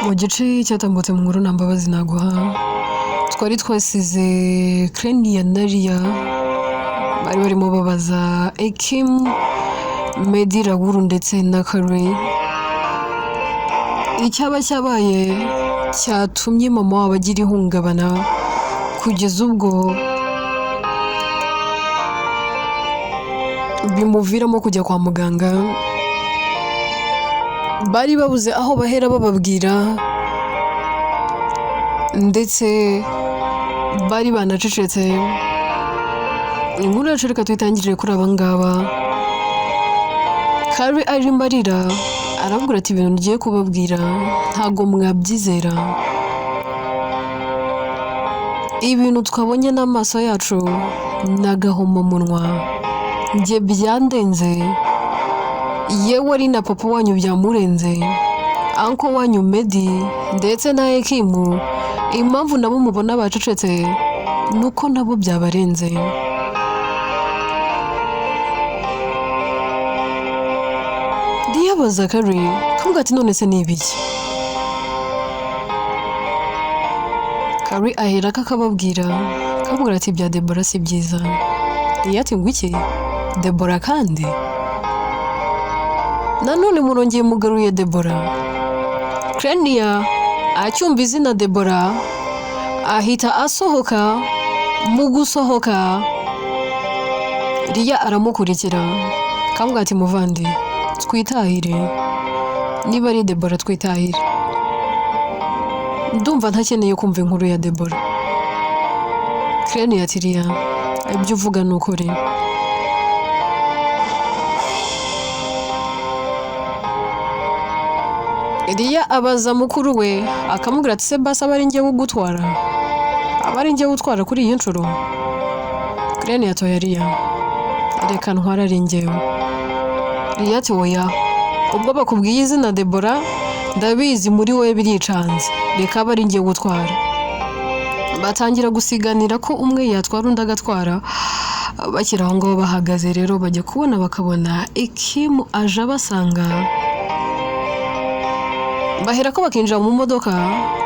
Mu gice cyatambutse mu nkuru Nta Mbabazi Naguha, twari twasize Krenia na Ria bari barimo babaza Ekim, Medi Raoul ndetse na Kare icyaba cyabaye cyatumye mama wabo agira ihungabana kugeza ubwo bimuviramo kujya kwa muganga. Bari babuze aho bahera bababwira ndetse bari banacecetse. Inkuru yacu reka tuyitangirire kuri aba ngaba. Kari arimo arira arabwira ati ibintu ngiye kubabwira ntabwo mwabyizera, ibintu twabonye n'amaso yacu ni agahomamunwa, njye byandenze, yewe ari na papa wanyu byamurenze, anko wanyu Medi ndetse na Ekimu, impamvu nabo mubona bacecetse ni uko nabo byabarenze. Ndiyabaza Kari kavuga ati none se ni ibiki? Kari aherako akababwira akababwira ati ibya Debora si byiza. Liya ati ngo iki? Debora kandi? Nanone murongeye mugaruye Debora. Krenia acyumva izina Debora ahita asohoka, mu gusohoka Liya aramukurikira akamubwira ati muvandi twitahire, niba ari Debora twitahire, ndumva ntakeneye kumva inkuru ya Debora. Krenia ati Liya ibyo uvuga ni ukuri. Eliya abaza mukuru we akamubwira ati se basi aba ari njyewe ugutwara, aba ari njyewe utwara kuri iyi nshuro. Krenia atoya Eliya reka ntwara ari njyewe. Eliya ati oya, ubwo bakubwiye izina Debora ndabizi muri wowe biricanze, reka abe ari njyewe utwara. Batangira gusiganira ko umwe yatwara undi agatwara. Bakiri aho ngaho bahagaze rero bajya kubona bakabona Ekimu aje abasanga, bahera ko bakinjira mu modoka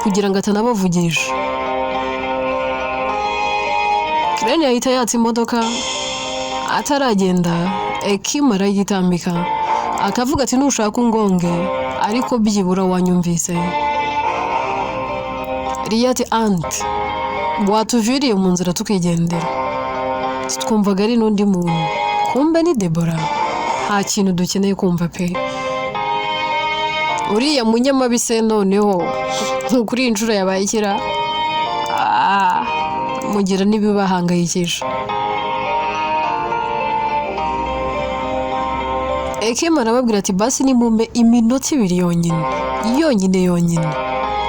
kugira ngo atanabavugisha. Kirene yahita yatsa imodoka ataragenda Ekimu arayitambika akavuga ati nushaka ungonge ariko byibura wanyumvise. Riya ati anti watuviriye mu nzira tukigendera, twumvaga ari n'undi muntu kumbe ni Debora, nta kintu dukeneye kumva pe. Uriya munyamabise noneho kuri iyi nshuro yabaye ikira mugira n'ibibahangayikisha. Ekimu arababwira ati basi nimumpe iminota ibiri yonyine yonyine yonyine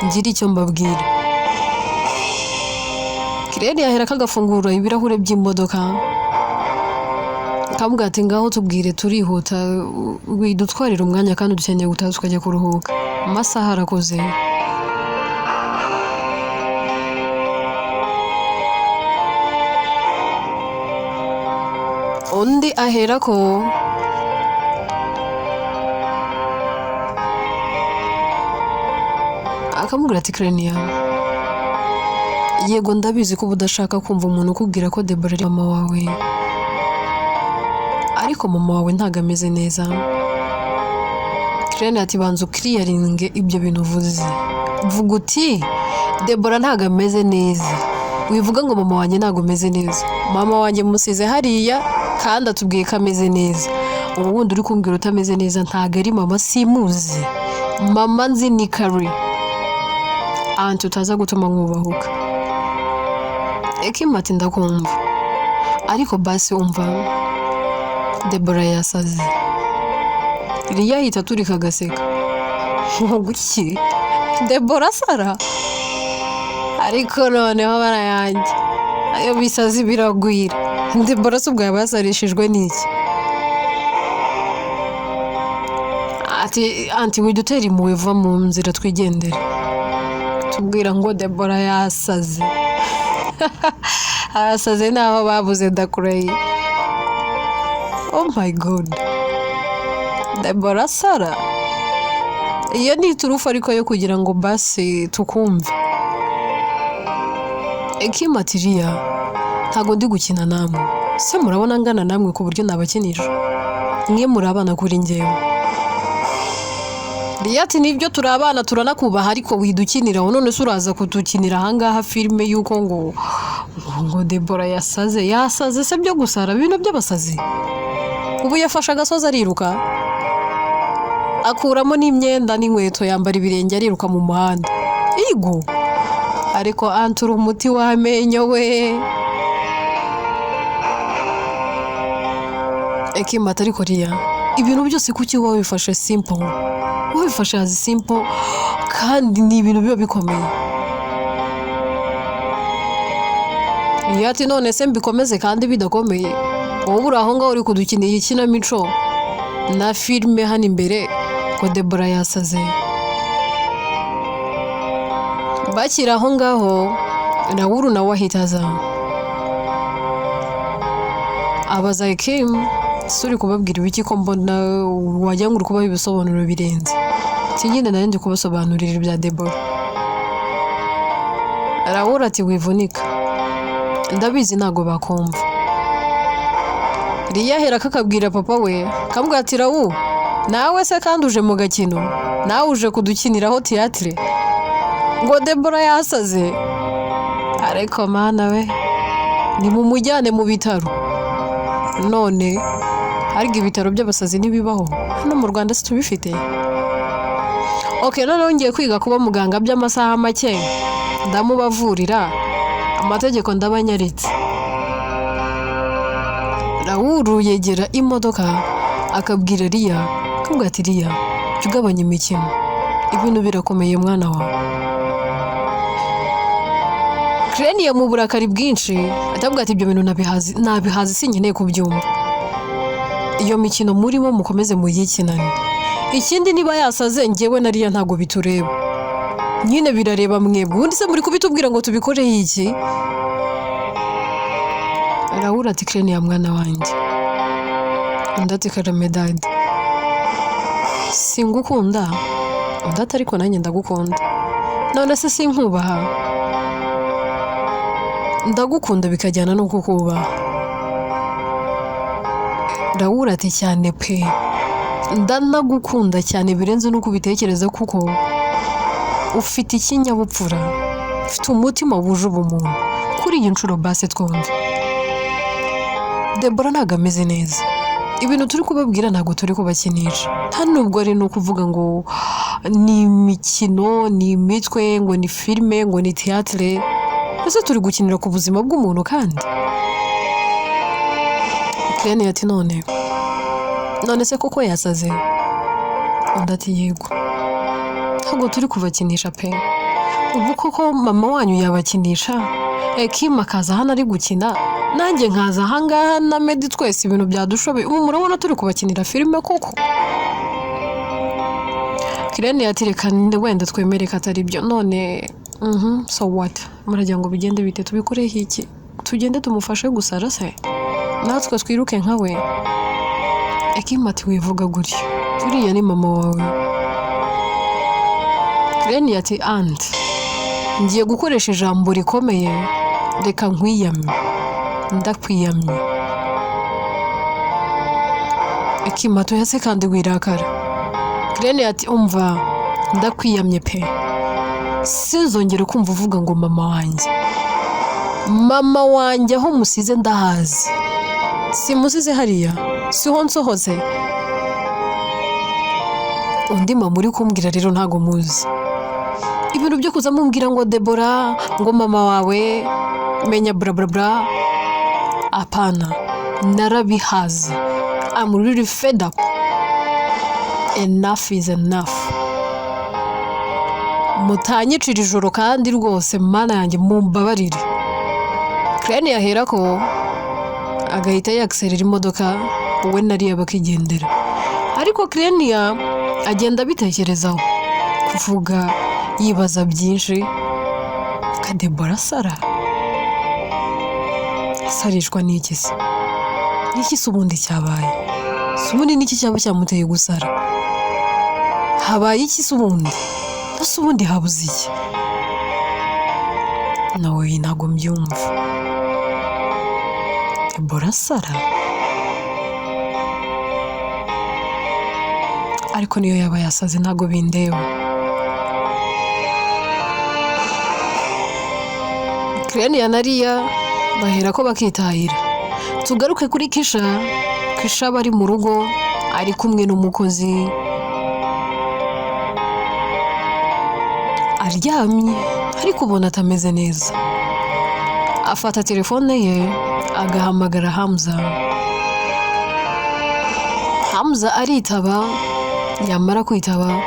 ngire icyo mbabwira. Kirene yahera akagafungura ibirahure by'imodoka akamubwira ati ngaho tubwire turihuta, widutwarira umwanya kandi dukeneye gutaha tukajya kuruhuka, amasaha arakuze. Undi aherako akamubwira ati Krenia yego ndabizi ko uba udashaka kumva umuntu ukubwira ko Debora ari mama wawe, ariko mama wawe ntabwo ameze neza. Krenia ati banza ukiriyaringe ibyo bintu uvuze, vuga uti Debora ntabwo ameze neza, wivuga ngo mama wanjye ntabwo ameze neza, mama wanjye musize hariya kandi atubwiye ko ameze neza, ubu wundi uri kumbwira utameze neza ntabwo ari mama, simuzi, mama nzi ni Kari, anti utaza gutuma nkubahuka. Ekimu ati ndakumva ariko basi umva Debora yasaze. Liya ahita aturika agaseka ngo iki Debora asara? Ariko noneho barayanjye ayo bisazi biragwira, Debora se ubwo yaba yasarishijwe n'iki? Ati anti widutera impuhwe va mu nzira twigendere, tubwira ngo Debora yasaze. Abasaze naho babuze ndakureye. Oh my god, Debora Sara. Iyo ni iturufu ariko yo kugira ngo basi tukumve. Ekimu ati: "Riya, ntabwo ndi gukina namwe. Se murabona ngana namwe ku buryo nabakinisha? Mwe muri abana kuri njyewe." Riya ati: "Nibyo, turi abana, turanakubaha, ariko widukinira. None se uraza kudukinira ahangaha filime y'uko ngo Debora yasaze? Yasaze se byo gusara, ibintu by'abasazi? Ubu yafashe agasozi ariruka, akuramo n'imyenda n'inkweto, yambara ibirenge, ariruka mu muhanda." Igo ariko antura umuti w'amenyo we. Ekimata: "Ariko Riya, ibintu byose kuki wowe wabifashe simple, wabifashe as simple, kandi ni ibintu biba bikomeye?" Riya ati: "None se mbikomeze kandi bidakomeye? Wowe uri aho ngaho uri kudukinira ikinamico na filime hano imbere ngo Debora yasaze." Bakiri aho ngaho, Rawuru nawe ahita aza, abaza Ekimu: "Ese uri kubabwira ibiki, ko mbona wagira ngo uri kubaha ibisobanuro birenze?" Ati: "Nyine nari ndi kubasobanurira ibya Debora." Rawuru ati: "Wivunika, ndabizi ntabwo bakumva." Riya ahera kakabwira papa we, kamubwira ati: "Rawu, nawe se kandi uje mu gakino? Nawe uje kudukiniraho tiyatire ngo Debora yasaze? Ariko mana we, nimumujyane mu bitaro." None ariko ibitaro by'abasazi ntibibaho hano mu Rwanda? Si tubifite? Ok, noneho ngiye kwiga kuba muganga by'amasaha make, ndamubavurira, amategeko ndabanyaritse. Rawuru yegera imodoka, akabwira Riya, akabwira ati: "Riya, jya ugabanya imikino, ibintu birakomeye mwana wawe." Kireniya mu burakari bwinshi atabwira ati: "Ibyo bintu nabihazi, nabihazi, sinkeneye kubyumva. Iyo mikino murimo mukomeze muyikinane. Ikindi, niba yasaze, njyewe na Riya ntabwo bitureba, nyine birareba mwebwe. Ubundi se muri kubitubwira ngo tubikoreho iki?" Rawura ati: "Kireniya mwana wanjye." Undi ati: "Karame daddy." "Singukunda?" Undi ati: "Ariko nanjye ndagukunda. None se sinkubaha? Ndagukunda bikajyana no kukubaha." Rawura ati: "Cyane pe, ndanagukunda cyane birenze n'uko ubitekereza, kuko ufite ikinyabupfura, ufite umutima wuje ubumuntu. Kuri iyi nshuro base twumve, Debora ntabwo ameze neza. Ibintu turi kubabwira ntabwo turi kubakinisha, nta nubwo ari no kuvuga ngo ni imikino, ni imitwe, ngo ni filime, ngo ni tiyatire. Ese turi gukinira ku buzima bw'umuntu?" Kandi Kirene ati: None se koko yasaze?" Undi ati: "Yego, ntabwo turi kubakinisha pe. Ubu koko mama wanyu yabakinisha? Ekimu akaza hano ari gukina, nanjye nkaza ahangaha na Medi, twese ibintu byadushobeye. Ubu murabona turi kubakinira filime koko?" Kirene ati: "Reka wenda twemere ko atari byo. None so what? Muragira ngo bigende bite? Tubikoreho iki? Tugende tumufashe gusara se, natwe twiruke nka we?" Ekimu ati: "Wivuga gutyo, uriya ni mama wawe." Kirene ati: "Aunty, ngiye gukoresha ijambo rikomeye, reka nkwiyame, ndakwiyamye." Ekimu ati: "Oya se kandi, wirakara." Kirene ati: "Umva, ndakwiyamye pe, sinzongere kumva uvuga ngo mama wanjye. Mama wanjye aho musize ndahazi. Simusize hariya? Siho nsohotse? Undi mama uri kumbwira rero ntago muzi. Ibintu byo kuza mumbwira ngo Debora, ngo mama wawe, menya bla bla bla, apana, narabihaze. I'm really fed up. Enough is enough. Mutanyicira ijoro kandi rwose, mana yanjye, mumbabarire." Kirene yahera ko agahita yakiserera imodoka, we na Riya bakigendera. Ariko Kireniya agenda abitekerezaho, kuvuga yibaza byinshi. Kadebora asara, asarishwa n'iki se? N'iki se ubundi cyabaye? Se ubundi n'iki cyaba cyamuteye gusara? Habaye iki se ubundi? Ese ubundi habuze iki? Nawe ntabwo mbyumva. Debora asara? Ariko niyo yaba yasaze ntabwo bindeba. Kireniya na Riya bahera ko bakitahira. Tugaruke kuri Kisha. Kisha aba ari mu rugo ari kumwe n'umukozi, aryamye ariko ubona atameze neza. Afata telefone ye agahamagara Hamza. Hamza aritaba, yamara kwitaba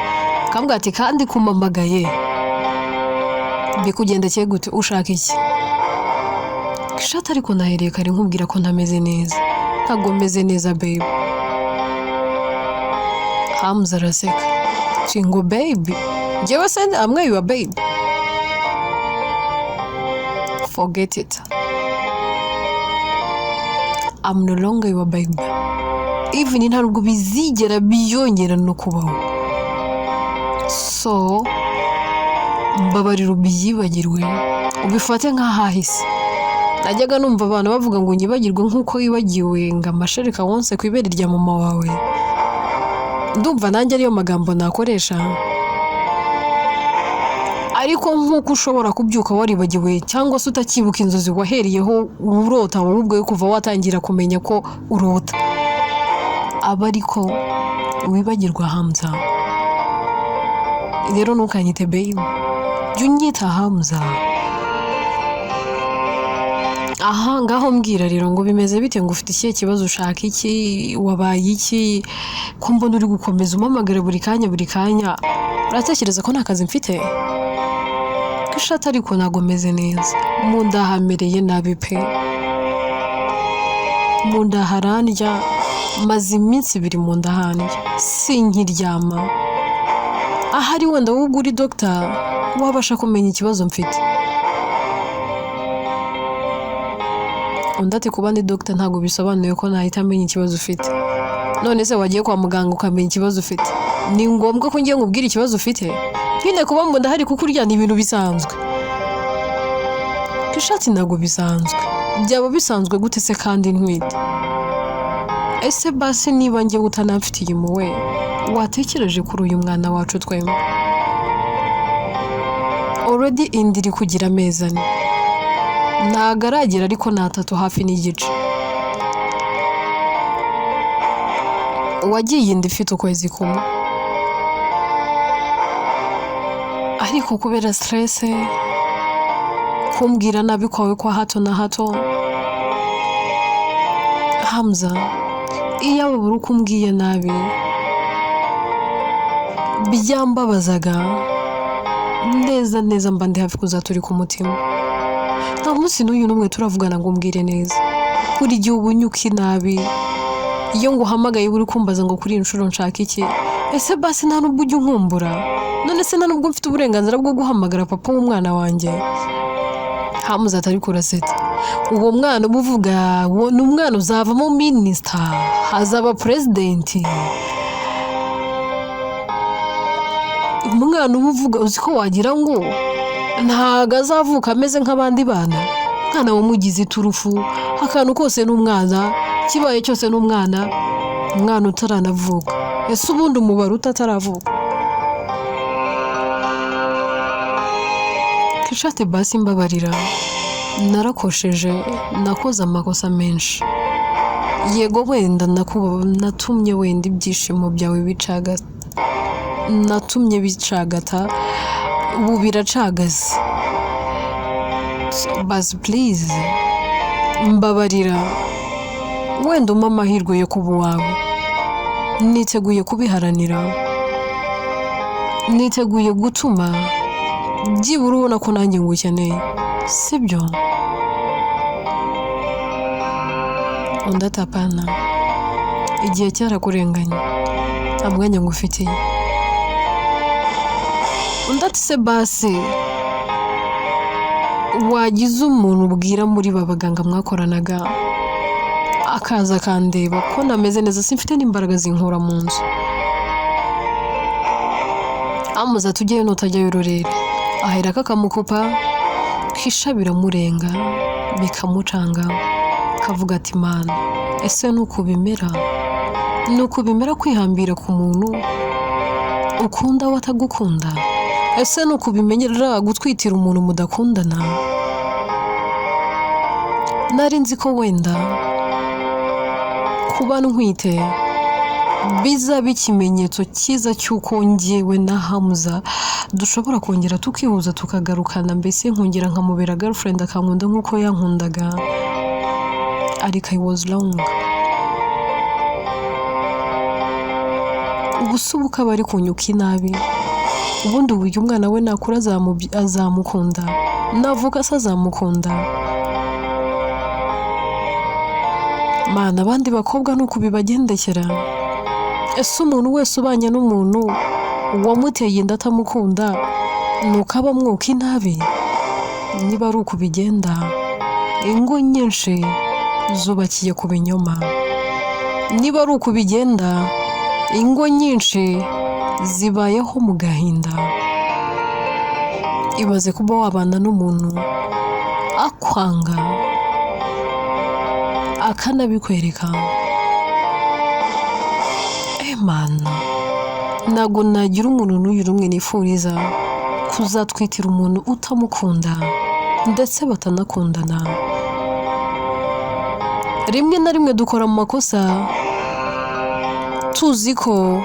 akambwira ati kandi kumpamagaye bikugendekeye gute, ushaka iki? Kisha ati ariko nahereye kare nkubwira ko ntameze neza, ntabwo meze neza babe. Hamza araseka ati ngo baby, njyewe se amwe you are babe, forget it, I'm no longer your babe, even ntabwo bizigera byongera no kubaho, so mbabarira ubyibagirwe, ubifate nk'ahahise. Najyaga numva abantu bavuga ngo nyibagirwe nk'uko wibagiwe ngo amashereka wonse ku ibere rya mama wawe. Ndumva nanjye ariyo magambo nakoresha, ariko nk'uko ushobora kubyuka waribagiwe cyangwa se utakibuka inzozi wahereyeho urota wowe ubwawe kuva watangira kumenya ko urota, aba ariko wibagirwa Hamza. Rero ntukanyite babe, jya unyita Hamza. Aha ngaho mbwira rero ngo bimeze bite, ngo ufite ikihe kibazo, ushaka iki, wabaye iki, ko mbona uri gukomeza umpamagara buri kanya buri kanya, uratekereza ko nta kazi mfite? Ishati ariko ntabwo meze neza, mu nda hamereye nabi pe, mu nda harandya, maze iminsi ibiri mu nda handya, sinkiryama. Ahari wenda wowe ubwo uri dogita wabasha kumenya ikibazo mfite. Undi ati kuba ndi dogita ntabwo bisobanuye ko nahita amenya ikibazo ufite. None se wagiye kwa muganga ukamenya ikibazo ufite? Ni ngombwa ko ngiye nkubwira ikibazo ufite? Nyine kuba mu nda hari kukurya ni ibintu bisanzwe. Ishati ntabwo bisanzwe. Byaba bisanzwe gute se kandi ntwite? Ese basi niba njye utanamfitiye impuhwe, watekereje kuri uyu mwana wacu twembi? Already inda iri kugira amezi 4. Ntago aragera ariko ni 3 hafi n'igice. Wagiye inda ifite ukwezi kumwe, ariko kubera stress, kumbwira nabi kwawe kwa hato na hato, Hamza, iyo buri uko umbwiye nabi byambabazaga neza neza, mba ndi hafi kuzaturika umutima. Nta munsi n'uyu n'umwe turavugana ngo umbwire neza. Buri gihe uba unyuka inabi, iyo nguhamagaye uri kumbaza ngo kuri iyi nshuro nshaka iki? Ese basi nta nubwo ujya unkumbura? None se nta nubwo mfite uburenganzira bwo guhamagara papa w'umwana wanjye? Hamza atari kuraseta. Uwo mwana uba uvuga ni umwana uzavamo minisita, hazaba president. Umwana uba uvuga uzi ko wagira ngo ntago azavuka ameze nk'abandi bana. Umwana wamugize iturufu, akantu kose ni umwana, kibaye cyose ni umwana, umwana utaranavuka. Ese ubundi umubare utataravuka? Kishate basi mbabarira, narakosheje, nakoze amakosa menshi. Yego wenda natumye wenda ibyishimo byawe bicagata, natumye bicagata, ubu biracagaze. Basi please mbabarira, wenda umpe amahirwe yo kuba uwawe. Niteguye kubiharanira, niteguye gutuma byibura ubona ko nanjye ngukeneye, sibyo? Undi ati apana, igihe cyarakurenganye, nta mwanya ngufitiye. Undi ati se basi wagize umuntu ubwira muri ba baganga mwakoranaga akaza akandeba ko nameze neza, simfite n'imbaraga zinkura mu nzu. Amuze tujyeyo nutajyayo urorere. Aherako akamukupa. Kisha biramurenga, bikamucanga, akavuga ati: "Mana, ese nuko bimera? Nuko bimera kwihambira ku muntu ukunda we atagukunda? Ese nuko bimenyera gutwitira umuntu mudakundana? Nari nzi ko wenda kuba ntwite bizaba ikimenyetso cyiza cy'uko njyewe na Hamuza dushobora kongera tukihuza, tukagarukana, mbese nkongera nkamubera girlfriend, akankunda nk'uko yankundaga. Ariko I was wrong. Ubu se ubu ko aba ari kunyuka inabi? Ubundi uburyo umwana we nakura azamukunda? Navuka se azamukunda? Mana, abandi bakobwa ni uku bibagendekera? Ese umuntu wese ubanye n'umuntu wamuteye inda atamukunda ni uko aba amwuka inabi? Niba ari uku bigenda, ingo nyinshi zubakiye ku binyoma. Niba ari uku bigenda, ingo nyinshi zibayeho mu gahinda. Ibaze kuba wabana n'umuntu akwanga akanabikwereka. Mana, ntabwo nagira umuntu n'uyu rumwe nifuriza kuzatwitira umuntu utamukunda, ndetse batanakundana. Rimwe na rimwe dukora mu makosa tuzi ko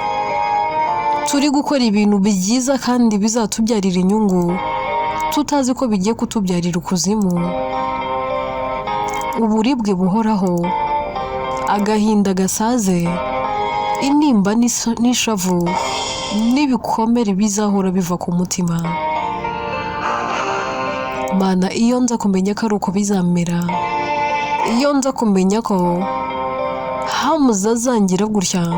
turi gukora ibintu byiza kandi bizatubyarira inyungu, tutazi ko bigiye kutubyarira ukuzimu, uburibwe buhoraho, agahinda gasaze, intimba n'ishavu n'ibikomere bizahora biva ku mutima. Mana, iyo nza kumenya ko ari uko bizamera, iyo nza kumenya ko Hamuza azangira gutya,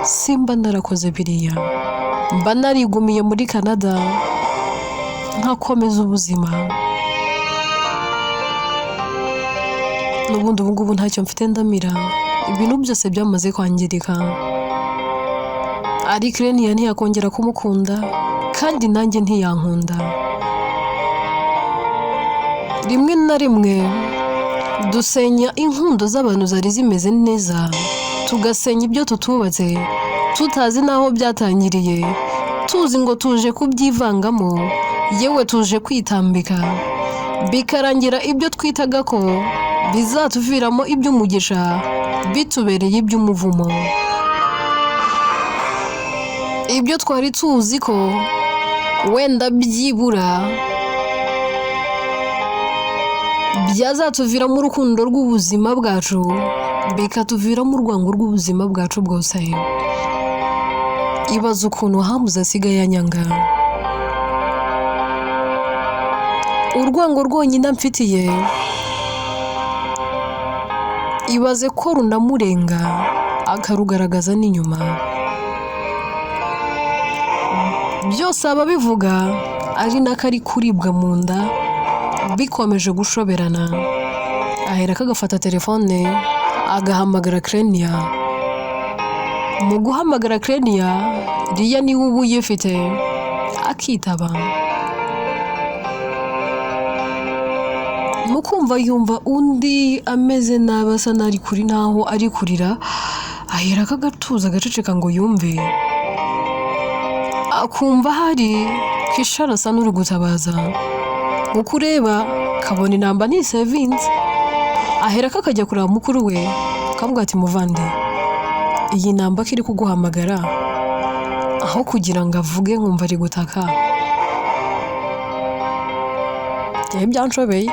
simba narakoze biriya, mba narigumiye muri Canada nkakomeza ubuzima. N'ubundi ubu ngubu ntacyo mfite ndamira, ibintu byose byamaze kwangirika. Ariko Irene ntiyakongera kumukunda, kandi nanjye ntiyankunda. Rimwe na rimwe dusenya inkundo z'abantu zari zimeze neza, tugasenya ibyo tutubatse, tutazi n'aho byatangiriye, tuzi ngo tuje kubyivangamo, yewe tuje kwitambika, bikarangira ibyo twitaga ko bizatuviramo iby'umugisha bitubereye iby'umuvumo. Ibyo twari tuzi ko wenda byibura byazatuviramo urukundo rw'ubuzima bwacu, bikatuviramo urwango rw'ubuzima bwacu bwose. Ibaze ukuntu Hamuza asigaye anyanga. Urwango rwonyine amfitiye, ibaze ko runamurenga akarugaragaza n'inyuma. Byose aba abivuga ari nako ari kuribwa mu nda, bikomeje gushoberana. Aherako agafata telefone agahamagara Krenia. Mu guhamagara Krenia, Riya niwe uba uyifite, akitaba. Mu kumva yumva undi ameze nabi, asa n'ari kuri naho ari kurira, aherako agatuza agaceceka ngo yumve. Akumva hari Kisha arasa n'uri gutabaza. Uko ureba kabona inamba ni sevinzi. Aherako akajya kureba mukuru we, akamubwira ati: "Muvande, iyi namba ko iri kuguhamagara, aho kugira ngo avuge nkumva ari gutaka, byari byanshobeye."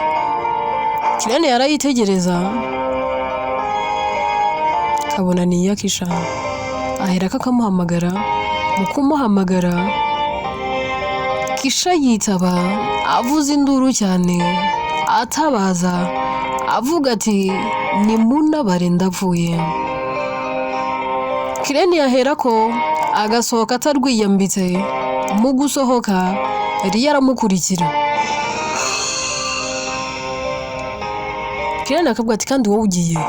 Kirene yarayitegereza kabona ni iya Kisha. Aherako akamuhamagara. Mu kumuhamagara, Kisha yitaba avuza induru cyane, atabaza avuga ati: "Nimuntabare, ndapfuye." Kirene yaherako agasohoka atarwiyambitse. Mu gusohoka, Riya aramukurikira. Kirene akavuga ati: "Kandi wowe ugiye?"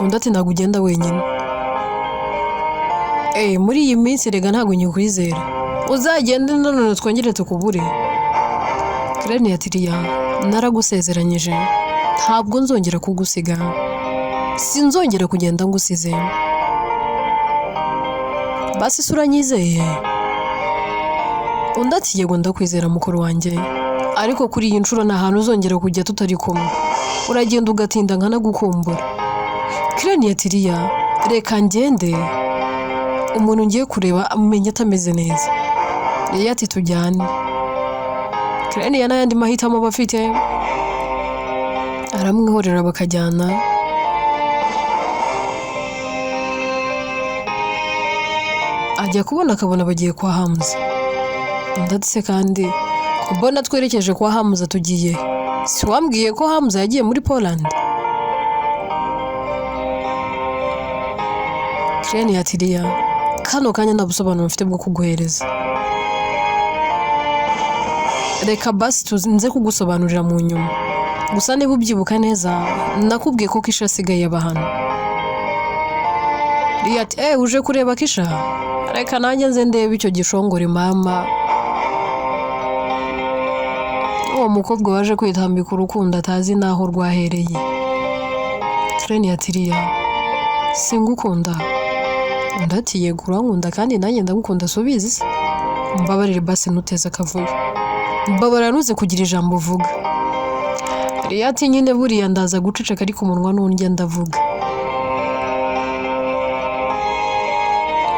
Undi ati: "Ntabwo ugenda wenyine. Muri iyi minsi rega ntabwo nyikwizera." Uzagende nanone twongere tukubure. Kireni ati: "Riya, naragusezeranyije, ntabwo nzongera kugusiga, sinzongera kugenda ngusize. Basi se uranyizeye?" Undi ati: "Yego, ndakwizera mukuru wanjye, ariko kuri iyi nshuro nta hantu uzongera kujya tutari kumwe. Uragenda ugatinda nkanagukumbura." Kireni ati: "Riya, reka ngende, umuntu ngiye kureba amenye atameze neza." Riya ati: "Tujyane." Kireni n'ayandi mahitamo aba afite, aramwihorera bakajyana. Ajya kubona akabona bagiye kwa Hamuza. Undi ati: "Se kandi ko mbona twerekeje kwa Hamuza, tugiye? Si wambwiye ko Hamuza yagiye muri Poland?" Kireni ati: "Riya, kano kanya nta busobanuro mfite bwo kuguhereza, reka basi nze kugusobanurira mu nyuma. Gusa niba ubyibuka neza, nakubwiye ko Kisha asigaye aba hano." Riya ati: "Eh, uje kureba Kisha? Reka nanjye nze ndebe icyo gishongore mama." Uwo mukobwa waje kwitambika urukundo atazi n'aho rwahereye. Kireni ati: "Riya, singukunda?" Undi ati: "Yego, urankunda kandi nanjye ndagukunda, si ubizi se? Mbabarire basi ntuteze akavuyo, mbabarira ntuze kugira ijambo uvuga." Riya ati: "Nyine buriya ndaza guceceka, ariko umunwa nundya ndavuga."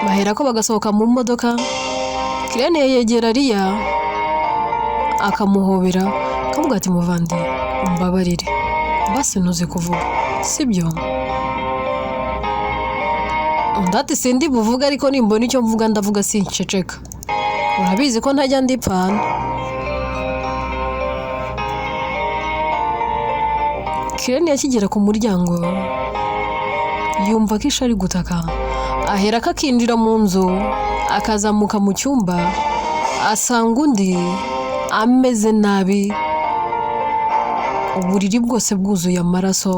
Bahera ko bagasohoka mu modoka. Kirene yegera Riya akamuhobera, akavuga ati: "Muvandi, mbabarire basi ntuze kuvuga, sibyo?" Undi ati: "Sindi buvuge, ariko nimbona icyo mvuga ndavuga, sinceceka. Urabizi ko ntajya ndipfana." Kirene akigera ku muryango yumva ko isha ari gutaka, ahera ko akinjira mu nzu, akazamuka mu cyumba, asanga undi ameze nabi, uburiri bwose bwuzuye amaraso.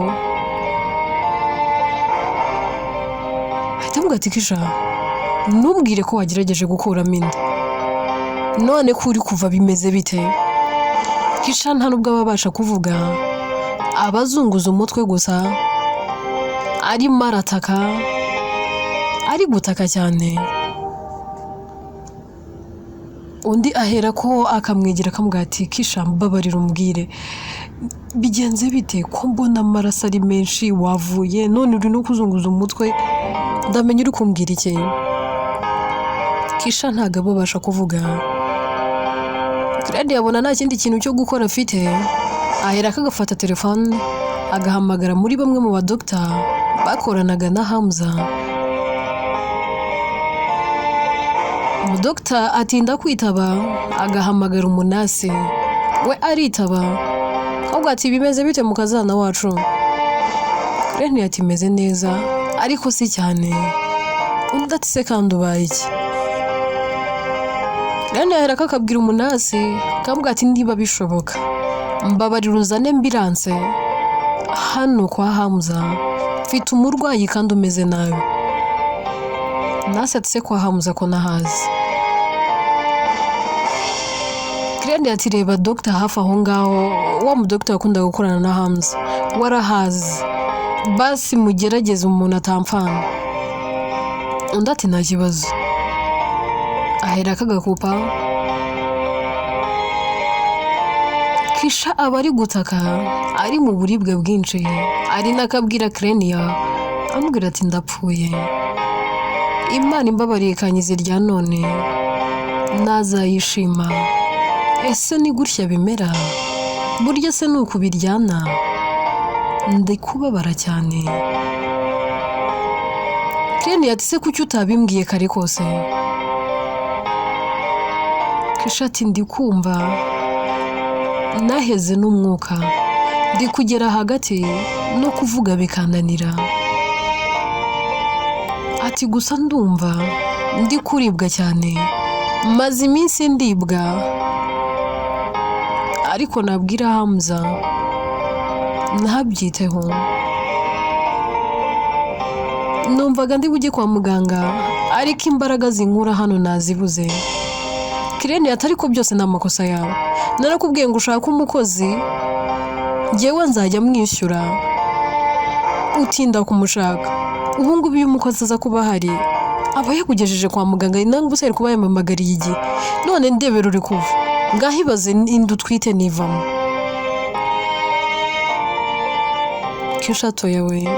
Ahita avuga ati: "Kisha, ntubwire ko wagerageje gukuramo inda, none ko uri kuva bimeze bite?" Kisha nta nubwo aba abasha kuvuga, aba azunguza umutwe gusa, arimo arataka, ari gutaka cyane. Undi ahera ko akamwegera, akamubwira ati: "Kisha, mbabarira umbwire, bigenze bite ko mbona amaraso ari menshi, wavuye none uri no kuzunguza umutwe, ndamenya uri kumbwira iki?" Kisha ntabwo aba abasha kuvuga. Claude yabona nta kindi kintu cyo gukora afite, ahera ko agafata telefone agahamagara muri bamwe mu badogita bakoranaga na Hamza. Umudogita atinda kwitaba, agahamagara umunasi, we aritaba, ahubwo ati: "Bimeze bite mukazana wacu?" Reni ati: "Meze neza ariko si cyane." Undi ati: "Se kandi ubaye iki?" Reni ahera ko akabwira umunasi, akamubwira ati: "Niba bishoboka mbabarira uzane ambilanse hano kwa Hamza, mfite umurwayi kandi umeze nabi." Nasi ati: "Se kwa Hamza ko nahazi?" Kirende ati: "Reba dogita hafi aho ngaho, wa mudogita wakundaga gukorana na Hamza warahazi, basi mugerageze umuntu atampfana." Undi ati: "Nta kibazo." Ahera akagakupa. Kisha aba ari gutaka, ari mu buribwe bwinshi, ari n'akabwira Krenia, amubwira ati: "Ndapfuye, Imana imbabariye ikanyiza irya none nazayishima. Ese ni gutya bimera? Burya se ni uku biryana? Ndi kubabara cyane." Krenia ati: "Se kuki utabimbwiye kare kose?" Kisha ati: "Ndi kumva naheze n'umwuka, ndi kugera hagati no kuvuga bikananira." Ati: "Gusa ndumva ndi kuribwa cyane, maze iminsi ndibwa, ariko nabwira Hamza ntabyiteho. Numvaga ndi bujye kwa muganga, ariko imbaraga zinkura hano nazibuze." Kirene ati ariko byose ni amakosa yawe. Narakubwiye ngo ushake umukozi, njyewe nzajya mwishyura, utinda kumushaka. Ubu ngubu iyo umukozi aza kuba ahari aba yakugejeje kwa muganga, nangwa se yari kuba yampamagariye igihe. None ndebera uri kuva ngaho, ibaze inda utwite nivamo. Kisha we,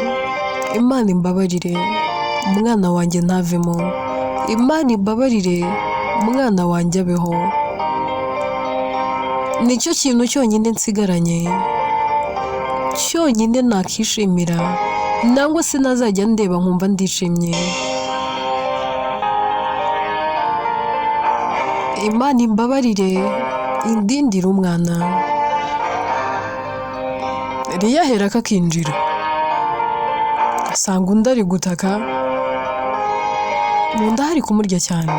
Imana imbabarire umwana wanjye ntavemo, Imana imbabarire umwana wanjye abeho, nicyo kintu cyonyine nsigaranye, cyonyine nakishimira, nangwa se nazajya ndeba nkumva ndishimye. Imana imbabarire indindire umwana. Eliya aherako akinjira asanga undi ari gutaka, mu nda hari kumurya cyane.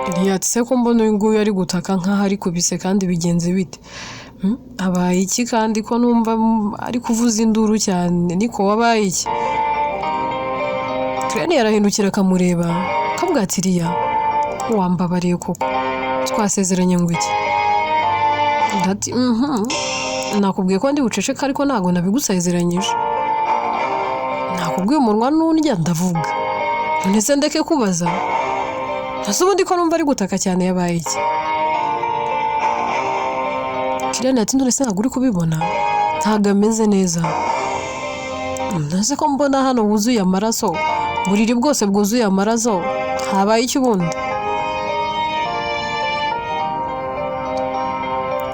Eliya ati se ko mbona uyu nguyu ari gutaka nkaho ari kubise kandi bigenze bite? Abaye iki kandi ko numva ari kuvuza induru cyane, niko wabaye iki? Kirene yarahindukira akamureba akamubwira ati Eliya wambabariye koko, twasezeranye ngo iki? Undi ati nakubwiye ko ndi buceceke ariko ntabwo nabigusezeranyije, nakubwiye umunwa nundya ndavuga, ndetse ndeke kubaza. Ese ubundi ko numva ari gutaka cyane yabaye iki? Kirene ati none se ntabwo uri kubibona, ntabwo ameze neza. Ese ko mbona hano wuzuye amaraso, buriri bwose bwuzuye amaraso, habaye iki ubundi?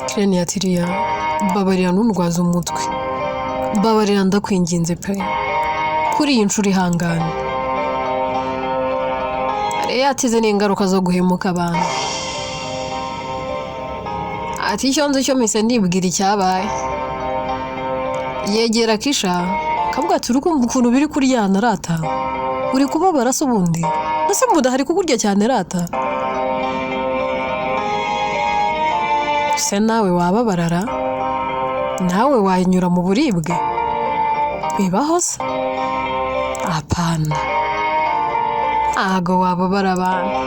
Kirene ati Eliya mbabarira ntundwaze umutwe, mbabarira ndakwinginze pe, kuri iyi nshuro ihangane. Eliya atize n'ingaruka zo guhemuka abantu. Ati icyo nzi cyo mpise nibwira icyabaye. Yegera Kisha akavuga ati uri kumva ukuntu biri kuryana rata, uri kubabara se ubundi? Ese mu nda hari kukurya cyane rata? Se nawe wababarara, nawe wanyura mu buribwe? Bibaho se? Apana, ntago wababara abantu.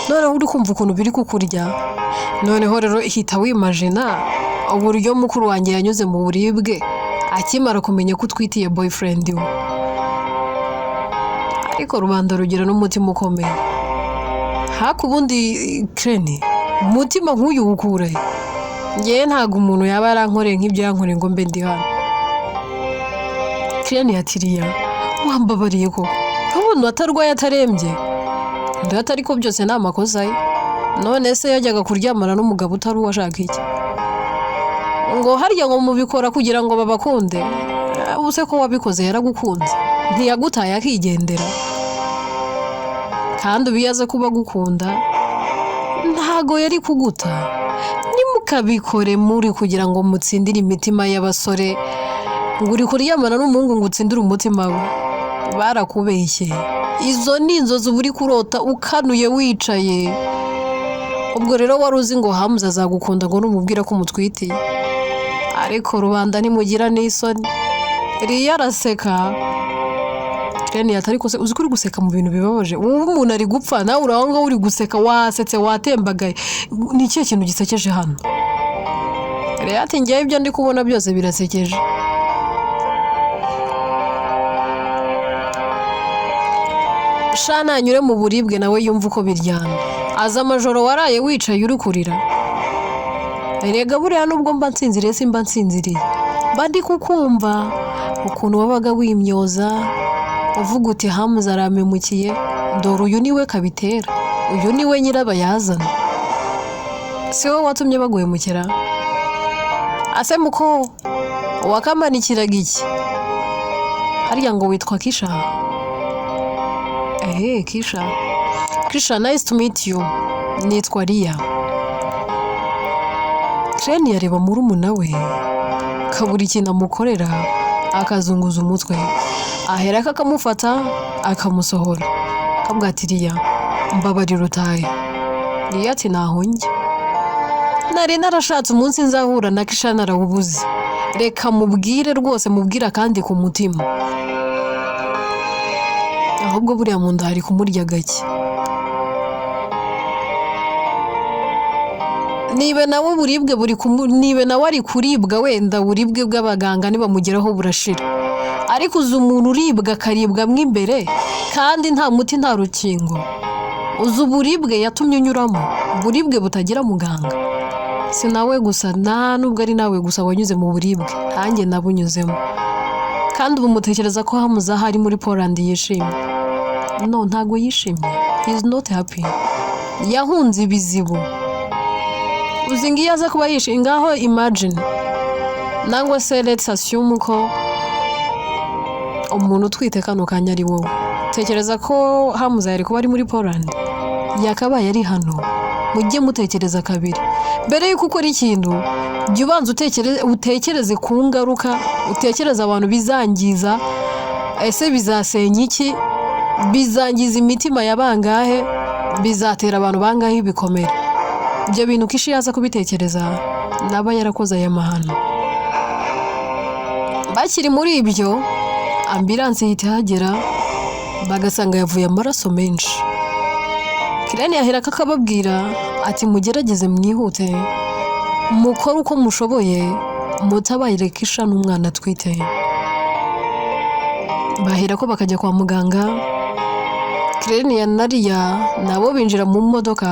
Noneho uri kumva ukuntu biri kukurya, noneho rero hita wimajina uburyo mukuru wanjye yanyuze mu buribwe akimara kumenya ko utwitiye boyfriend we. Ariko rubanda rugira n'umutima ukomeye. Haka ubundi Kirene, umutima nk'uyu wukura he? Njyewe ntabwo umuntu yaba yarankoreye nk'ibyo yankoreye ngo mbe ndi hano. Kirene ati Eliya wambabariye koko, urabona atarwaye atarembye? Undi ati ariko byose ni amakosa ye. None se yajyaga kuryamana n'umugabo utari uwo ashaka iki? Ngo harya ngo mubikora kugira ngo babakunde? Ubu se ko wabikoze yaragukunze, ntiyagutaye akigendera? Kandi ubu iyo aza kuba agukunda ntago yari kuguta. Ntimukabikore muri kugira ngo mutsindire imitima y'abasore, ngo uri kuryamana n'umuhungu ngo utsindire umutima we. Barakubeshye, izo ni inzozi uba uri kurota ukanuye wicaye. Ubwo rero wari uzi ngo Hamuza azagukunda ngo numubwira ko umutwitiye, ariko rubanda ntimugira n'isoni. Eliya araseka. Kirene ati ariko se uzi ko uri guseka mu bintu bibabaje? Ubu umuntu ari gupfa nawe uri aho ngaho uri guseka, wasetse watembagaye, ni ikihe kintu gisekeje hano? Eliya ati njyewe ibyo ndi kubona byose birasekeje. Sha nanyure mu buribwe nawe yumva uko biryana. Aza amajoro waraye wicaye uri kurira. Erega buriya nubwo mba nsinziriye simba nsinziriye, mba ndi kukumva ukuntu wabaga wimyoza uvuga uti Hamuza arampemukiye, dore uyu niwe kabitera, uyu niwe nyirabayazana, si wowe watumye baguhemukira? Ase muko wakamanikiraga iki? Harya ngo witwa Kisha? Ehe, Kisha. Kisha, nice to meet you. Nitwa Liya. Kirene yareba murumuna we kabura ikintu amukorera akazunguza umutwe, aherako akamufata akamusohora, akavuga ati Liya mbabarira utahe. Liya ati ntaho njya, nari narashatse umunsi nzahura na Kisha narawubuze, reka mubwire rwose, mubwire akandi ku mutima. Ahubwo buriya mu nda hari kumurya gake. Niba nawe uburibwe buri niba nawe ari kuribwa, wenda uburibwe bw'abaganga nibamugeraho burashira, ariko uzi umuntu uribwa akaribwa mo imbere kandi nta muti nta rukingo, uzi uburibwe yatumye unyuramo, uburibwe butagira muganga. Si nawe gusa, nta nubwo ari nawe gusa wanyuze mu buribwe, nanjye nabunyuzemo. Kandi ubu mutekereza ko Hamuza aho ari muri Poland yishimye? No, ntago yishimye, he is not happy. Yahunze ibizibu. Uzi ngo iyo aza kuba yishimye, ngaho imagine, nangwa se let's assume ko umuntu utwite kano kanya ari wowe, tekereza ko Hamuza yari kuba ari muri Poland? Yakabaye ari hano. Mujye mutekereza kabiri mbere y'uko ukora ikintu. Jya ubanza utekereze ku ngaruka, utekereze abantu bizangiza. Ese bizasenya iki? Bizangiza imitima ya bangahe? Bizatera abantu bangahe ibikomere? Ibyo bintu Kishi yaza kubitekereza, naba yarakoze aya mahano. Bakiri muri ibyo, ambulance ihita ihagera, bagasanga yavuye amaraso menshi. Kirene yahera akababwira ati: "Mugerageze mwihute, mukore uko mushoboye, mutabarire Kisha n'umwana atwite." Bahera ko bakajya kwa muganga. Kirene na Riya nabo binjira mu modoka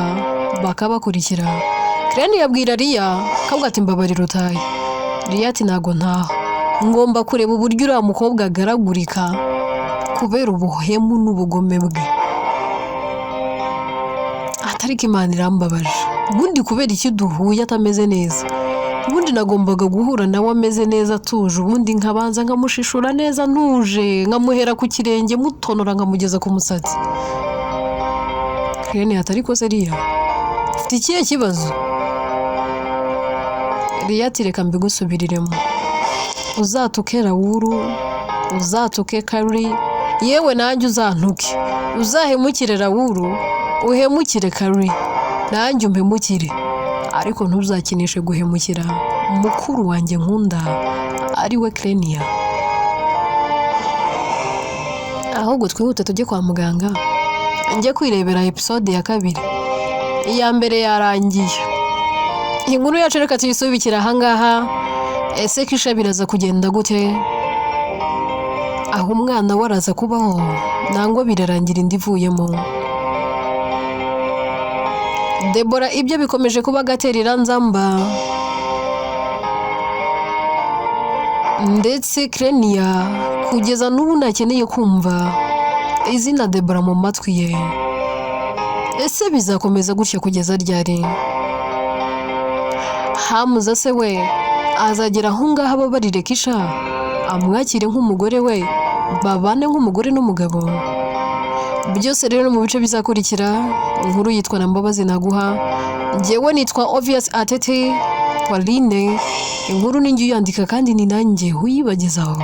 bakabakurikira. Kirene yabwira Riya kavuga ati: "Mbabarira utahe." Riya ati: "Ntago ntaha, ngomba kureba uburyo uriya mukobwa agaragurika kubera ubuhemu n'ubugome bwe." Atariko Imana irambabaje, ubundi kubera iki duhuye atameze neza? Ubundi nagombaga guhura nawe ameze neza, atuje, ubundi nkabanza nkamushishura neza ntuje, nkamuhera ku kirenge mutonora nkamugeza ku musatsi. Kirene ati: "Ariko se Riya, ufite ikihe kibazo?" Riya ati: "Reka mbigusubiriremo. Uzatuke Rawuru, uzatuke Kari, yewe nanjye uzantuke, uzahemukire Rawuru, uhemukire Kari, nanjye umpemukire, ariko ntuzakinishe guhemukira mukuru wanjye nkunda, ari we Krenia. Ahubwo twihute tujye kwa muganga, njye kwirebera episode ya kabiri, iya mbere yarangiye." Inkuru yacu reka tuyisubikire ahangaha. Ese Kisha biraza kugenda gute? Aho umwana we araza kubaho, nangwa birarangira indi ivuyemo? Debora ibyo bikomeje kuba agateriranzamba, ndetse Krenia kugeza n'ubu ntakeneye kumva izina Debora mu matwi ye. Ese bizakomeza gutya kugeza ryari? Hamuza se we azagera aho ngaho ababarire Kisha, amwakire nk'umugore we, babane nk'umugore n'umugabo? Byose rero mu bice bizakurikira. Inkuru yitwa na Mbabazi Naguha. Njyewe nitwa Obvious Atete Pauline. Inkuru ni njye uyandika kandi ni nanjye uyibagezaho.